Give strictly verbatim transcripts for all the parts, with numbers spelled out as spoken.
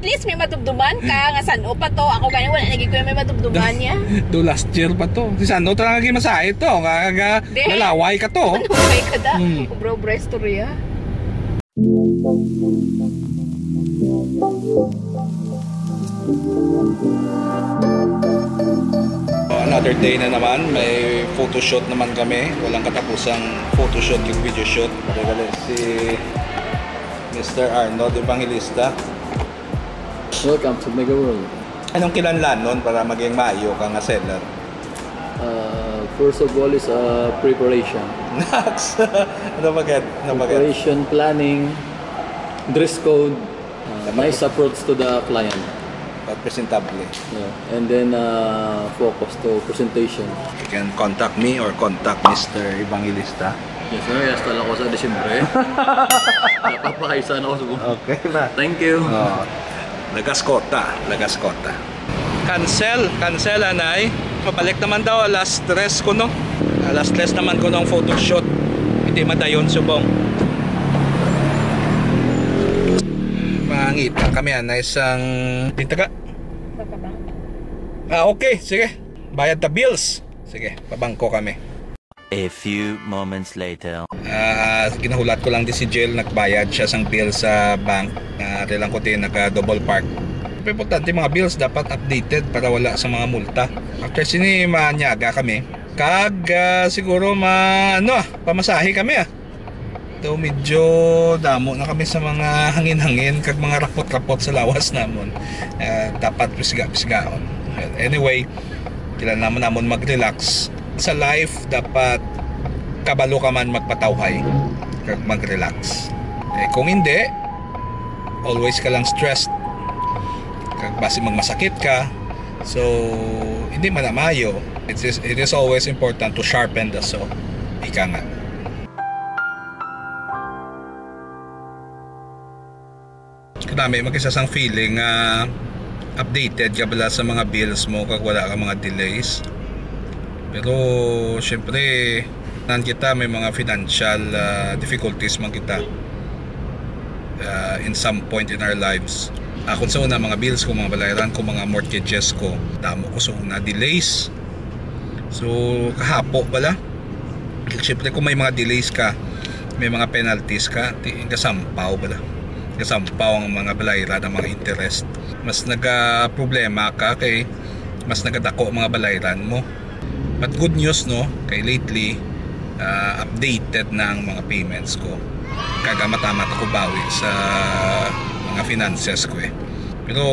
At least may madumduman ka nga san-o pa to. Ako gani, wala lagi ko may madumduman niya. Do last year pa to. Si Sano to lang lagi masahe to. Nga, nga Di. Lalaway ka to. Ano ba ka da? Hmm. Bro, bro, istorya. Another day na naman, may photoshoot naman kami. Walang katapusang photoshoot, yung video shoot. Dali, si Mister Arnold Evangelista. Welcome to Mega World. Anong kinahanglanon para maging maayo ka nga seller? Uh, first of all is uh, preparation. Nax! Ano ba gad? Ano ba gad? Preparation, planning, dress code, uh, nice approach to the client. But presentable. Yeah. And then uh, focus to presentation. You can contact me or contact Mister Evangelista. Yes, sir. Yes, tala ko sa Disyembre. Napapakaisa na ako sa buong. Okay na. Thank you. Oh. Lagaskota, Lagaskota. Cancel, cancel anay. Mabalik naman daw alas tres ko no. Alas tres naman ko nung photoshoot. Hindi madayon subong. Mangita kami anay sang dito ka. Baka ba? Ah, okay, sige. Bayad ta bills. Sige, pabangko kami. A few moments later. Ah, ginahulat ko lang di si Jill, nagbayad siya sang bill sa bank. Ah, ari lang ko din, naka-double park. Pero importante, mga bills dapat updated para wala sa mga multa. After sini, manyaga kami. Kag ah, siguro ma ano ah, pamasahe kami ah. Though medyo damo na kami sa mga hangin-hangin kag mga rapot-rapot sa lawas namon. Ah, dapat pisga-pisgaon. Well, anyway, kailangan naman namon mag-relax. Sa life, dapat kabalo ka man magpatawhay kag mag-relax. Eh, kung hindi, always ka lang stressed kag basi magmasakit ka. So, hindi man na maayo. It is, it is always important to sharpen the saw. Ika nga. Kanami, mag-isa sang feeling nga updated ka bala sa mga bills mo kag wala ka mga delays. Pero, syempre, nan kita may mga financial ah, difficulties man kita ah, in some point in our lives. Akon sa una, mga bills ko, mga balayran ko, mga mortgages ko, damo ko sa una, delays. So, kahapo bala. Siyempre, kung may mga delays ka, may mga penalties ka, ti- kasampaw bala. Kasampaw ang mga balayran, ang mga interest. Mas nagaproblema ka kay mas nagadako ang mga balayran mo. But good news, no, kay lately, ah, updated na ang mga payments ko. Kag amat-amat ako bawi sa mga finances ko eh. Pero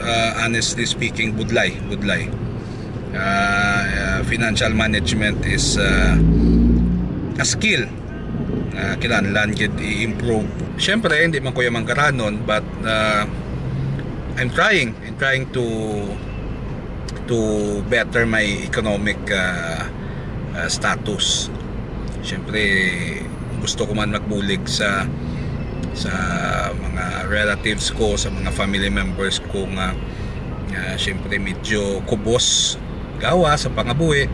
ah, honestly speaking, budlay, budlay. Ah, ah, financial management is ah, a skill. Ah, kinahanglan gid i-improve. Siyempre, hindi man ko yung mangkaranon, but ah, I'm trying. I'm trying to to better my economic ah, ah, status. Siyempre, gusto ko man magbulig sa sa mga relatives ko, sa mga family members ko nga nga siyempre medyo kubos gawa sa pangabuhi.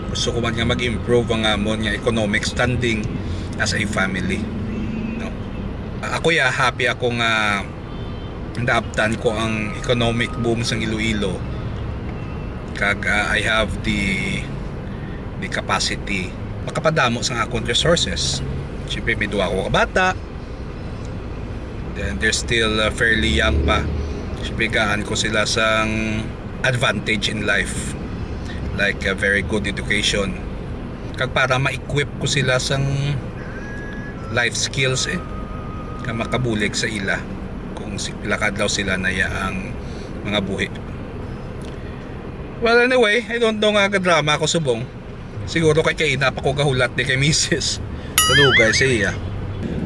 Gusto ko man nga mag-improve ang amon nga economic standing as a family, no? Ako ya, happy ako nga naabtan ko ang economic boom sang Iloilo, kag ah, I have the the capacity makapadamo sa akon resources. Siyempre, may duha ko ka bata, then they're still uh, fairly young pa. Siyempre, gaan ko sila sang advantage in life, like a very good education, kag para ma-equip ko sila sang life skills eh, nga makabulig sa ila kung si pila ka adlaw sila naya ang mga buhi. Well, anyway, I don't know nga gadrama ako subong. Siguro kay kaina pa ko gahulat di kay misis. Kalugay sa iya.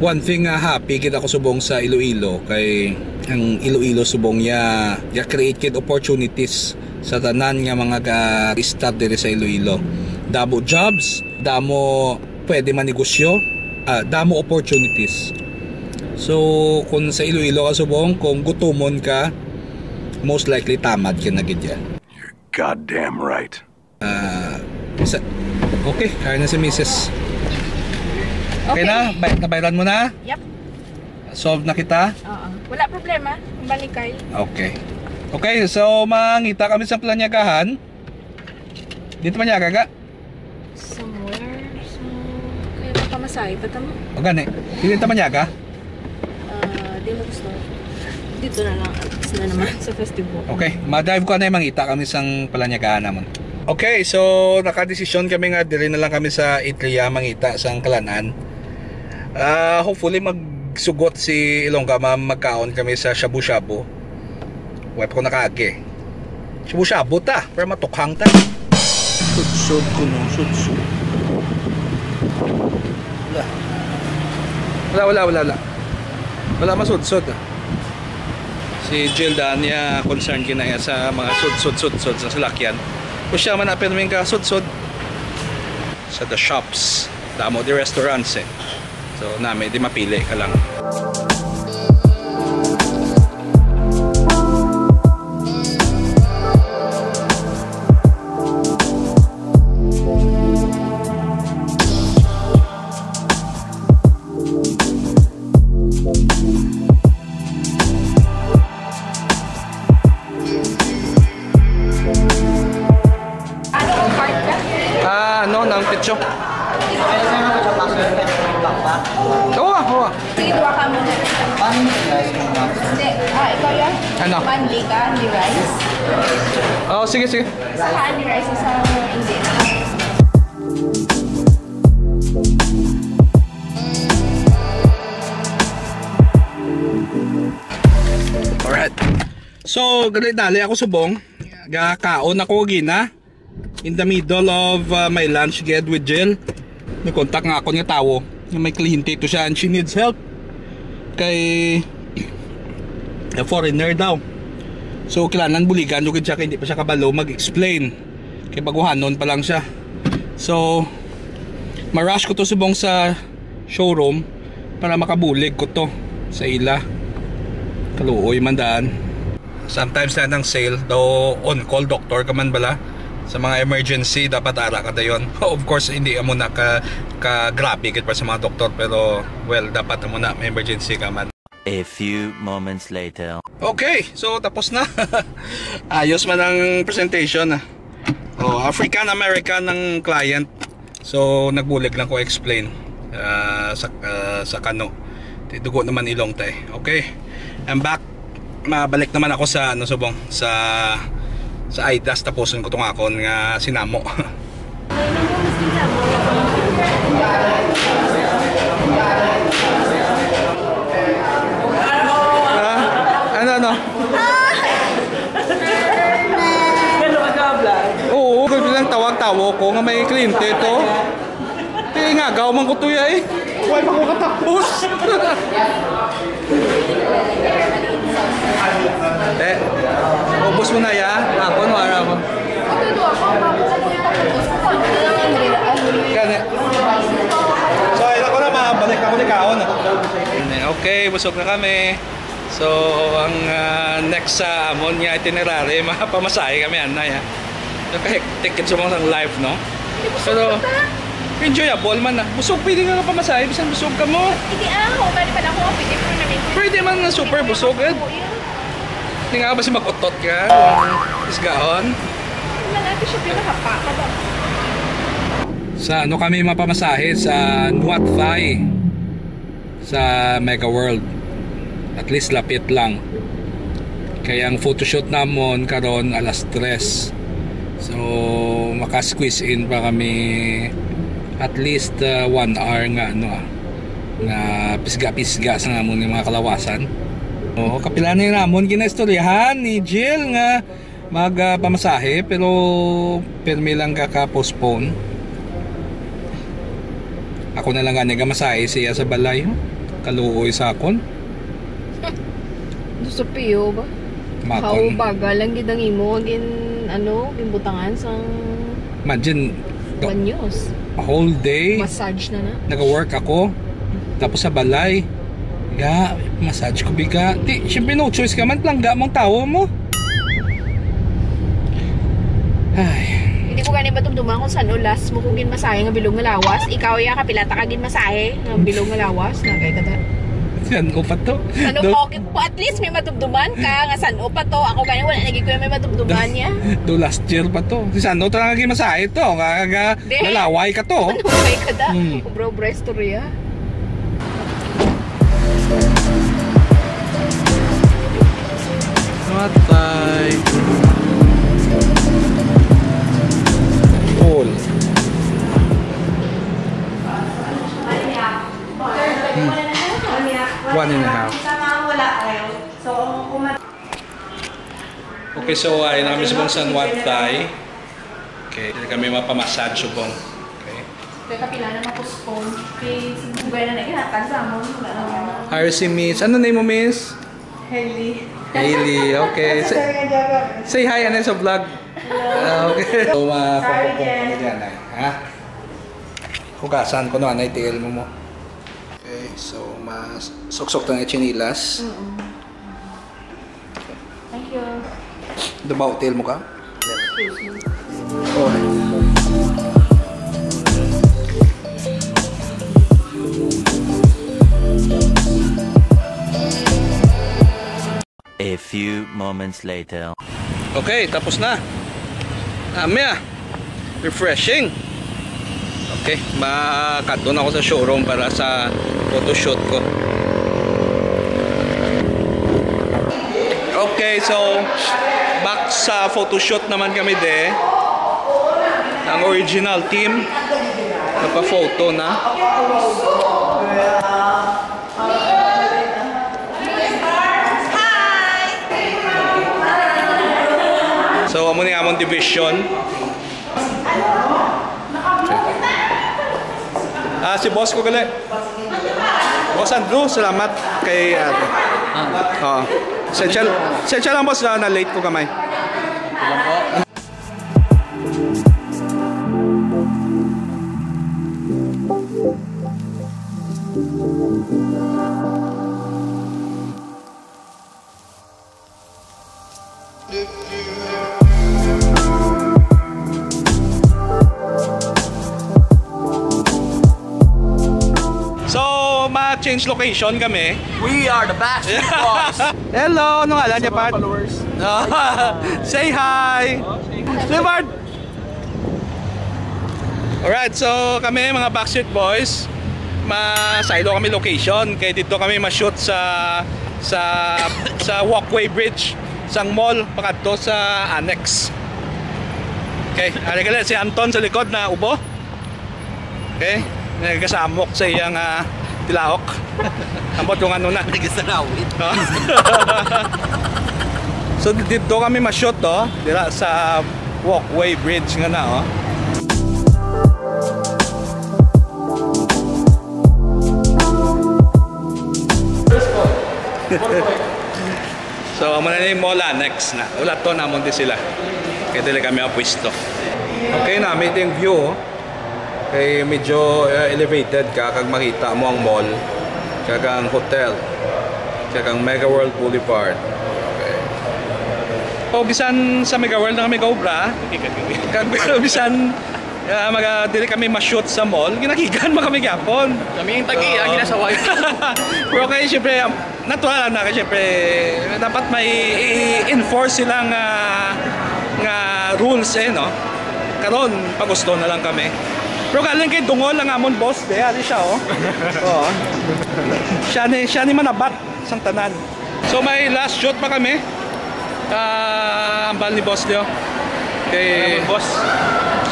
One thing nga happy gid ako subong sa Iloilo kay ang Iloilo subong ya ya create gid opportunities sa tanan nga mga ga-start diri sa Iloilo. Damo jobs, damo pwede manegosyo, ah, damo opportunities. So, kung sa Iloilo ka subong, kung gutumon ka, most likely tamad ka na gid yan. Goddamn right. Ah, sa, okay, kaya na si misis. Okay, Okay. na? Bay nabayran mo na? Yep. Solve na kita? Oo. Wala problema. Balikay. Okay. Okay, so mangita kami sa Palanyagahan. Dito Palanyagahan ka? Somewhere. So, kaya pa pamasahe pa tamo. O gani. Dili ta Palanyagahan? Ah, di mo gusto. Dito na lang. Sila naman sa festival. Okay, ma-drive ko na, mangita kami sang Palanyagahan namon. Okay, so nakadesisyon kami nga diri na lang kami sa Itria mangita sang kalanan. Ah, hopefully magsugot si Ilongga, ma-, magkaon kami sa shabu-shabu. Wa pa ko nakaagi. Shabu-shabu ta, pero matukhang ta. Sudsod ko no, sudsod. Wala. Wala, wala, wala, wala. Wala masudsod. Si Jill daan niya, concern gina iya sa mga sudsod-sudsod sa salakyan. O siya man na pirming ka sudsod. Sa the shops. Damo di restaurants eh. So, nami di mapili ka lang. Ano ang part ka? Ah, ano, nang pitso? Oo, oo. Sige, duha ka muna. Hindi. Ah, ikaw yan? Ano? Manley ka, hindi rice. Oh, sige, sige. Isa ka, hindi rice, isa hindi. Alright. So, dali-dali ako subong. Gakaon ako gina. In the middle of uh, my lunch gid with Jill, nag-contact nga akon nga tawo nga may kliyente to siya and she needs help kay a foreigner daw. So, kailangan buligan ko gid siya kay hindi pa siya kabalo mag-explain. Kay baguhanon pa lang siya. So, ma-rush ko to subong sa showroom para makabulig ko to sa ila. Kaluoy man daan. Sometimes na nang sale, daw on-call doctor ka man bala. Sa mga emergency, dapat ara ka dayon. Of course, hindi amo na ka, ka grabe gid pa sa mga doktor, pero, well, dapat amo na may emergency ka man. A few moments later. Okay, so tapos na. Ayos man ang presentation, ah. Oh, African American ang client. So, nagbulig lang ko explain, ah, sa, ah, sa kano. Ti dugo naman ilong tay. Okay. I'm back. Mabalik naman ako sa, ano, subong, sa, sa Aidas, tapuson ko tong akon nga sinamo. Ah, ano, ano? Ano ka, vlog? Oo, kung bilang tawag-tawo ko nga may kliyente to. Ti, nga, gaw man ko to, ya, eh. Why pa ko katapos? Eh, ubos mo na, ya? Ako, no, ara mo. Gani. So, ayun ako na, mabalik ako ni kaon. Okay, busog na kami. So, ang, ah, next sa amon nga itinerary, mapamasahe kami, anay, ah. So, kahektik sa mga life, no? Pero, enjoyable man, ah. Busog, pwede nga pamasahe, bisan busog ka mo. Hindi, ah, ako, bali pala ako, pwede mo namin. Pwede man nga super busog, eh. Hindi nga ba si mag-utot ka? Isgaon? Malapit siya, pinakapa ka ba? Sa ano kami mapamasahe? Sa Nuat Thai, sa Mega World. At least lapit lang. Kaya ang photoshoot namon karon alas tres. So, maka-squeeze in pa kami at least, uh, one hour nga, ano, ah, nga pisga-pisga sa namon nga mga kalawasan. O, kapila na namon ginaistoryahan ni Jill nga mag, ah, pamasahe, pero pirmi lang ka ka-postpone. Ako na lang gani gamasahe siya sa balay, oh. Kaluoy sa akon. Sa piyo ba? Makon. How baga lang gid ang imo gin, ano, ginbutangan sang Imagine, the banyos. Whole day, Massage na na. Nag-work ako. Tapos sa balay, ga, massage ko biga. Di, syempre no choice ka man, plangga mong tawo mo. Ay. Hindi ko gani matumduman kung saan o last mo kung ginmasahe nga bilog nga lawas. Ikaw, ya, kapila ta ka ginmasahe nga bilog nga lawas? Nagay ka ta. San-o pa to? San-o Do, pa, okay po. At least may madumduman ka nga san-o pa to. Ako gani, wala lagi ko yung may madumduman niya. Do last year pa to. Si san-o talaga yung masahe to. Nga, nga, Di. Lalaway ka to. Ano ba ka da? Hmm. Bro, bro, istorya. What the? Full. Hmm. One and a half. Okay, so ay na kami subong sa Wat Thai. Okay, dili kami mapamassage subong. Okay. Kaya kapila na ma-postpone. Kay sa buhay na naihakan sa amon, wala na. Hi, si Miss. Ano name mo, Miss? Hailey. Hailey, okay. Sa Say, nga Java. Say hi, ano, sa vlog. Hello. Ah, okay. So, ma-, Sorry, Jen. Yan, ay, ha? Hugasan ko no, anay tiil mo mo. Okay, so mas suksok tang chinilas. Mm-mm. Thank you. Dabaw, tiil mo ka? Excuse me. Oh. A few moments later. Okay, tapos na. Amya. Refreshing. Okay, makadto na ako sa showroom para sa photoshoot ko. Okay, so back sa photoshoot naman kami de. Ang original team napa-photo na. So, amo ni amon division. Ah, si boss ko gali. Boss Andrew, salamat kay, ah, oh. Sensya, sensya lang, boss, na, na late ko gamay. So, ma-change location kami. We are the Backstreet Boys. Hello, ano ngalan niya, Pat? Followers. Say hi. Say hi. Alright, so kami mga Backstreet Boys, masaylo kami location kay dito kami ma-shoot sa sa sa walkway bridge sang mall pakadto sa Annex. Okay, ari gali si Anton sa likod na ubo. Okay, nagasamok sa iyang, ah, tilaok. Ambot kung ano na. Nagasalawit. Oh. So, di-, dito kami ma-shoot, oh. Dira sa walkway bridge nga na, oh. So, amo na ni mall, ah, next na. Wala to, namon di sila. Kaya dili kami apwisto. Okay na, meeting view, oh. Kay medyo, eh, elevated ka, kag makita mo ang mall, kag ang hotel, kag ang Mega World Boulevard. Okay. O, bisan sa Mega World na kami gaobra, kag bisan, ah, maga-, dili kami ma-shoot sa mall, ginagigan mo kami gyapon. Kami yung tagi, ang Oo. Ginasaway. Pero kay, syempre, natural lang na, kasi syempre, dapat may i-enforce silang, ah, nga rules, eh, no? Karon, pagusto na lang kami. Pero galing kay Dungol ang amon boss, de, ari siya, oh. Oo. Siya ni, siya ni manabat sang tanan. So, may last shoot pa kami. Ah, ambal ni Boss Leo. Kay Ano, boss?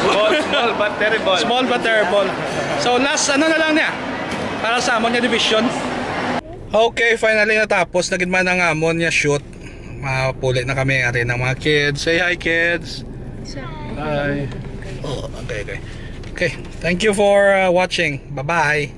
Small, small but terrible. Small but terrible. So, last, ano na lang niya? Para sa amon nga division. Okay, finally natapos na gid man ang amon nga shoot. Mapuli na kami, ari ng mga kids. Say hi, kids. Hi. Oh, okay, okay. Okay, thank you for, uh, watching. Bye-bye.